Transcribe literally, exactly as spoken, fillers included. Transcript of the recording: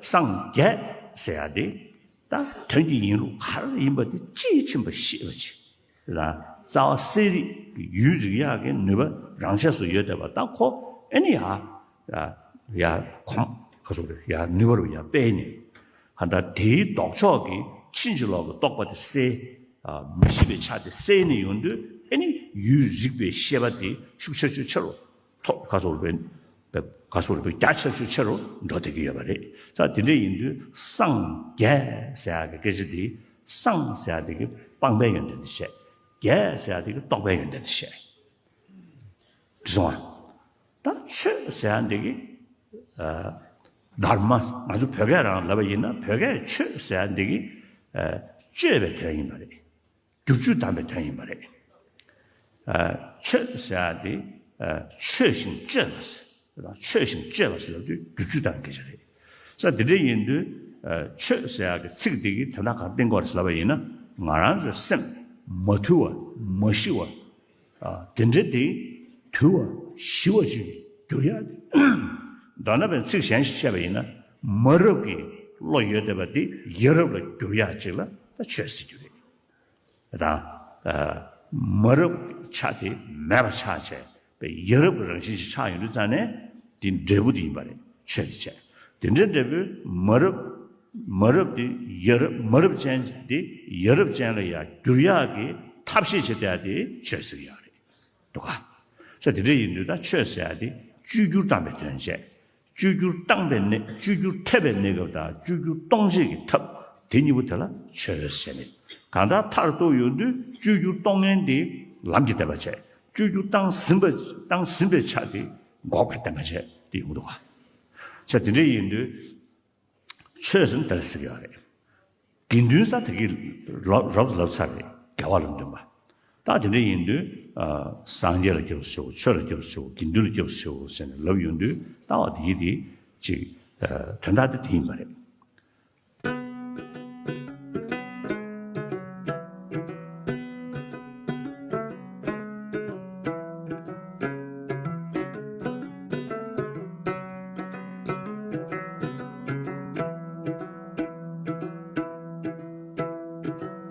སངས་རྒྱས་ཟེར་ཡ་དེ་ད་དོན་གྱི་ཡིན་ལུགས་ག་རེ་ཡིན་པ་དེ་དཔྱིས་ཕྱིན་པ་ཤེས་པ་ཅིག་ལ། རྩ་བ་གསལ་རིག་གི་ཡུལ་རིག་ཡག་གི་ནུས་པ་རང་ཆས་སུ་ཡོད་བསྡད་པ་ད་ཁོ་ཨེ་ནི་ཡ་ཡ་ཡ་གོམས་ག་ཚོད་རེད་ཡ་ནུས་པ་རུ་ཡ་སྤེལ་ནས་ཧ་ད་དེའི་ལྡོག་ཕྱོགས་ཀྱི་ཕྱིན་ཅི་ལོག་གི་རྟོག་པ་དེ་སེལ། མི་ཤེས་པའི་ཆ་དེ་སེལ་ནས་ཡོང་དུས་ཨེ་ནི་ཡུལ་རིག་པའི་ཤེས་པ་དེ་ཤུགས་ཆེ་ཆུ་ཆེ་རུ། ཐོག་ག་སོགས་པའི་ག་སོགས་པའི་རྒྱ་ཆེ་ཤོས་ཆེ་རུ་འགྲོ་བསྡད་ཀྱི་ཡོད་པ་རེད། ས་དེ་འདྲ་ཡིན་དུས་སངས་རྒྱས་ཟེར་ཡག་གི་སྐད་ཆ་དེ་སངས་ཟེར་ཡག་དེ་གི་སྤངས་པའི་ཡོན་ཏན་དེ་བཤད། རྒྱས་ཟེར་ཡག་དེ་གི་རྟོགས་པའི་ཡོན་ཏན་དེ་བཤད། འགྲིག་སོང་ཨ། ད་ཆོས་ཟེར་ཡག་འདི་གི་དྷརྨ་ང་ཚོ་བོད་སྐད་རང་ལབ་པ་ཡིན་ན་བོད་སྐད་ཆོས་ཟེར་ཡག་འདི་གི་སྤྱོད་པའི་དོན་ཡིན་པ་རེད། བསྒྱུར་བཅོས་བཏང་པའི་དོན་ཡིན་པ་རེད། ཨ། ཆོས་ཟེར་ཡག་དེ་ཨ། ཆོས་བཞིན་སྤྱོད་པ་ཟེར། ཆོས་བཞིན་སྤྱོད་པ་ཟེར་ལབ་དུས་བསྒྱུར་བཅོས་བཏང་སྐད་ཆ་རེད། ས་དེ་འདྲ་ཡིན་དུས་ཨ། ཆོས་ཟེར་ཡག་གི་ཚིག་དེ་གིས་དོན་དག་ག་རེ་བསྟན་གྱི་ཡོད་རེད་ཟེར་ལབ་པ་ཡིན་ན་ང་རང་ཚོའི་སེམས་མ་དུལ་བ་མ་ཞི་བ་ཨ། དེ་འདྲ་དེ་དུལ་བ་ཞི་བ་ཅིག་འགྱུར་ཡག་དེ། མདོར་ན་བའི་ཚིག་གཞན་ཞིག་བཤད་པ་ཡིན་ན་མ་རབས་ཀྱི་བློ་ཡོད་བསྡད་པ་དེ་ཡ་རབས་ལ་འགྱུར་ཡག་ཅིག་ལ་ད་ཆོས་ཟེར་རྒྱུ་རེད། དང་། མ་རབས་ཆ་དེ་མེད་པ་ཆགས་བྱས་པའི་ཡ་རབས་ཀྱི་རང་བཞིན་ཞིག་ཆགས་ཡོང་དུས་ཙང་ནས་དེ་འབྲས་བུ་དེ་ཡིན་པ་རེད་ཆོས་དེ་བྱས། དེ་འདྲའི་འབྲས་བུ་མ་རབས་མ་རབས་དེ་ཡ་རབས་མ་རབས་ཅན་དེ་ཡ་རབས་ཅན་ལ་ཡང་འགྱུར་ཡག་གི་ཐབས་ཤེས་བྱེད་བསྡད་དེ་ཆོས་ཟེར་ཡག་རེད་འདུག་ག་ས་དེ་འདྲ་ཡིན་དུས་ད་ཆོས་ཟེར་ཡག་དེ་བཅོས་བསྒྱུར་བཏང་པའི་དོན་བྱས། བཅོས་བསྒྱུར་བཏང་པའི་གནས་བཅོས་བསྒྱུར་ཐེབས་པའི་གནས་སྐབས་དང་བཅོས་བསྒྱུར་གཏོང་བྱེད་ཀྱི་ཐབས་དེ་གཉིས་པོ་དེ་ལ་ཆོས་ཟེར་ནས་གང་ལྟར་མཐར་གཏུགས་ཡོང་དུས་བཅོས་བསྒྱུར་གཏོང་མཁན་དེ་ལམ་གྱི་བསྟན་པ་བྱས། བཅོས་བསྒྱུར་བཏང་ཟིན་པ་བཏང་ཟིན་པའི་ཆ་དེ་འགོག་པའི་བསྟན་པ་བྱས་དེ་ཡོང་འདུག་ག་ས་དེ་འདྲ་ཡིན་དུས་ཆོས་ཟེར་ན་དེ་ལ་ཟེར་གྱི་ཡོད་རེད། དགེ་འདུན་ས་དེ་གི་རབ་རབ་ལབ་ཚར་རེད་དགེ་བ་ལ་འདུན་པ། ད་དེ་འདྲ་ཡིན་དུས་ཨ། སངས་རྒྱས་ལ་སྐྱབས་སུ་མཆིའོ། ཆོས་ལ་སྐྱབས་སུ་མཆིའོ། དགེ་འདུན་ལ་སྐྱབས་སུ་མཆིའོ་ཟེར་ནས་ལབ་ཡོང་དུས་ལྟ་བ་དེ་ཡི་དེ་ཅིག་ཨ། དོན་དག་དེ་དེ་ཡིན་པ་རེད།